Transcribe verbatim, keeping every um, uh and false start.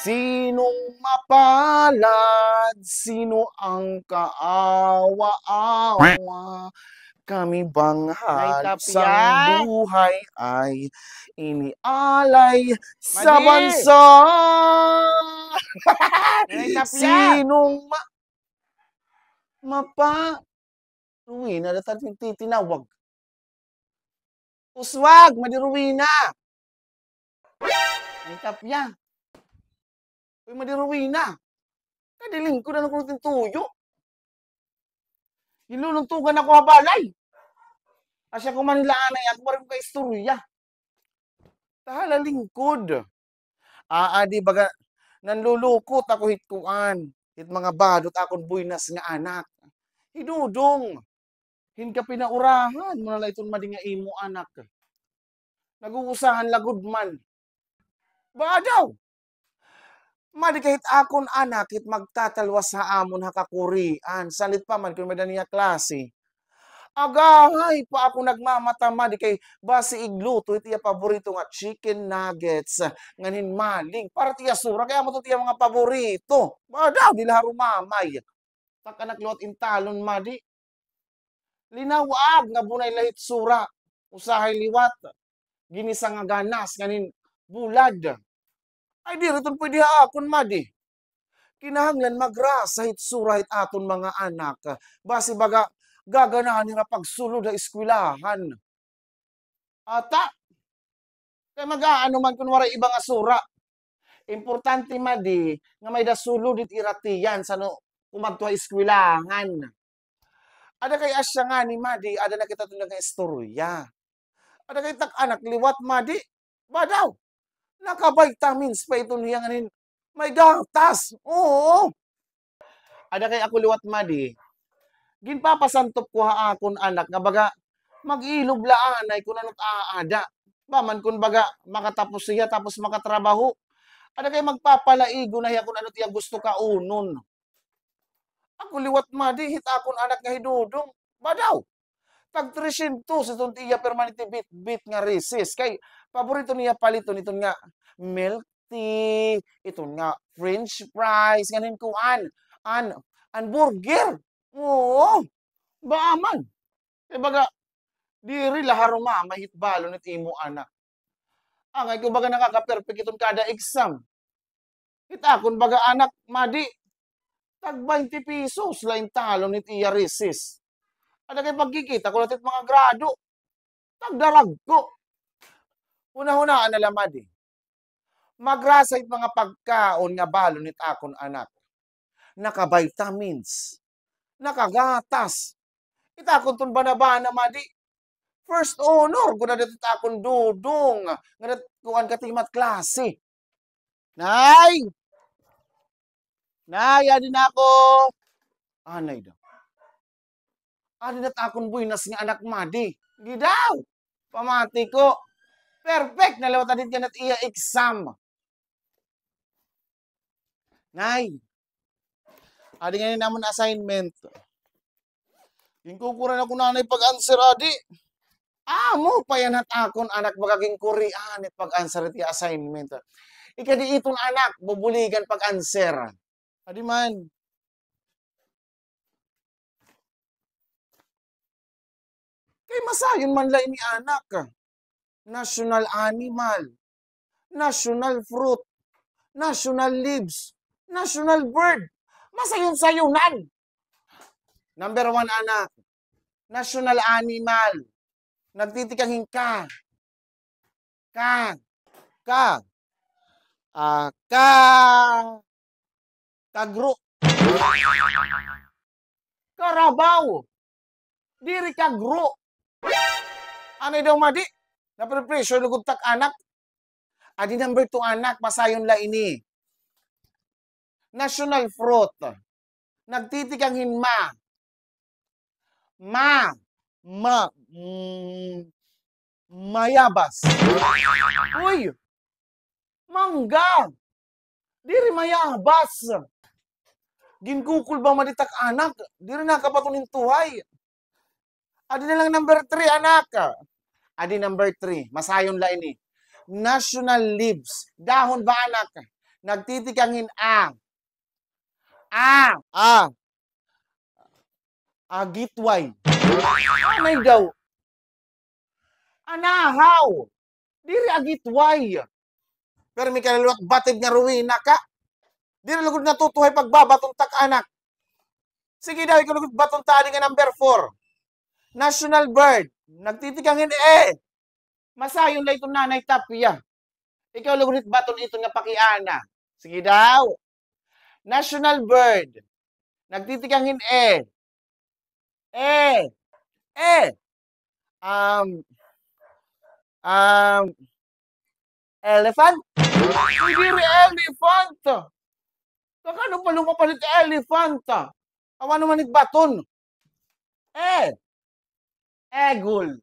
Sinong mapalad, sino ang kaawa-awa? Kami bang hagsang buhay ay inialay sa bansa? Sinong ma-, mapa-, Rowena, data ti-, tinawag. Uswag, Madi Rowena. Ay, tapya. Uy, Madi Rowena. Kadi lingkod, ano ko tintuyo? Ginluluntugan ako ha balay. Asya ko man nila anay, ako pa rin kaistorya. Tahala lingkod. Aa, di baga, nanlulukot ako hit kuan, hit mga badot akon buynas nga anak. Hi Dudong, hin ka pinaurahan mo na la iton Madi nga imo anak. Nag-uusahan lagod man. Ba daw? Madi kay hit akon anak hit magtatalwas ha amon ha kakurian. Salit pa man kun may-ada niya klase. Agahay pa ako nagmamata, Madi, kay basi igluto it iya paborito nga chicken nuggets ngan hin maling para it iya sura kay amo to it iya mga paborito. Ba daw, diri la harumamay. Tak anak liwat intalon, Madi. Linaw-ag nga bunay la hit sura. Usahay liwat. Ginisa nga ganas ngan hin bulad. Ay, diri iton pwede ha akon, Madi. Kinahanglan magrasa hit sura hit aton mga anak. Basi baga gaganahan hira pagsulod ha eskwelahan. Ata, kay mag-aano man kun waray iba nga sura. Importante, Madi, nga may-ada sulod it ira tiyan san-o kumadto ha eskwelahan. Ada kay asya ngani, Madi, ada na kita tungod nga istorya. Ada kay tak anak liwat, Madi. Ba daw? Naka-vitamins pa iton hiya nganin. May gatas. Oo. Ada kay ako liwat, Madi. Ginpapasantop ko ha akon anak nga baga mag-ilob la anay kun ano it aada. Ba man kun baga makatapos hiya tapos makatrabaho. Ada kay magpapalaigo na hiya kun ano it iya gusto kaunon. Ako liwat, Madi, hit akon anak nga hi Dudong. Ba daw? Tag tresyentos iton iya permanente bitbit nga recess. Kay paborito niya paliton iton nga milk tea, iton nga french fries, ngan hin kuan, an, an burger. Oo. Ba man. Kay baga, diri la harumamay hit balon hit imo anak. Angay ko baga nakaka-perfect iton kada exam. Hit akon baga anak, Madi, tag baynte pesos la intalon hit iya recess. Ada kay pagkikita ko la hit mga grado. Tagdarag ko. Hunahunaa na la, Madi. Magrasa it mga pagkaon nga balon hit akon anak. Naka-vitamins. Nakagatas. It akon ton banabana, Madi. First honor gud na didto it akon Dudong. Nga dat-, kuan, katimat klase. Nay! Nay, adi na ako. Anay daw. Adi na it akon buynas nga anak, Madi. Di daw. Pamati ko. Perfect na liwat adi nga it iya exam. Nay, adi ngani an amon assignment. Ginkukuran ako nanay pag-answer adi. Amo pa yana it akon anak, baga ginkurian it pag-answer it iya assignment. Ikadi iton anak, bubuligan pag-answer. Adi man. Kay masayon man la ini, anak. National animal, national fruit, national leaves, national bird. Masayon-sayonan. Number one, anak. National animal. Nagtitikang hin ka. Ka. Ka. Ah, ka. Kagro. Karabaw. Diri kagro. Anay daw, Madi? Nape-pressure lugod tak anak. Adi number two, anak, masayon la ini. National fruit. Nagtitikang hin ma. Ma. Ma. Mm, mayabas. Uy! Mangga! Diri mayabas. Ginkukulba, Madi, tak anak. Diri nakapaton hin tuhay. Adi na lang number three, anak. Adi number three. Masayon la ini. National leaves. Dahon ba, anak? Nagtitikang hin A. A. A. Agitway. Anay daw. Anahaw. Diri agitway. Pero may kaluluwat batid nga ruwina ka. Diri lugod natutuhay pagbabaton tak anak. Sige daw, ikaw lugod baton ta adi nga number four. National bird. Nagtitikang hin A. Masayon la iton Nanay Tapia. Ikaw lugod hit baton iton nga pakiana. Sige daw. National bird. Nagtitikang hin A. A. A. Um, um, elephant? Diri elephant. Kakano pa lumapan it elephant? Awan naman it baton. A. Eagle.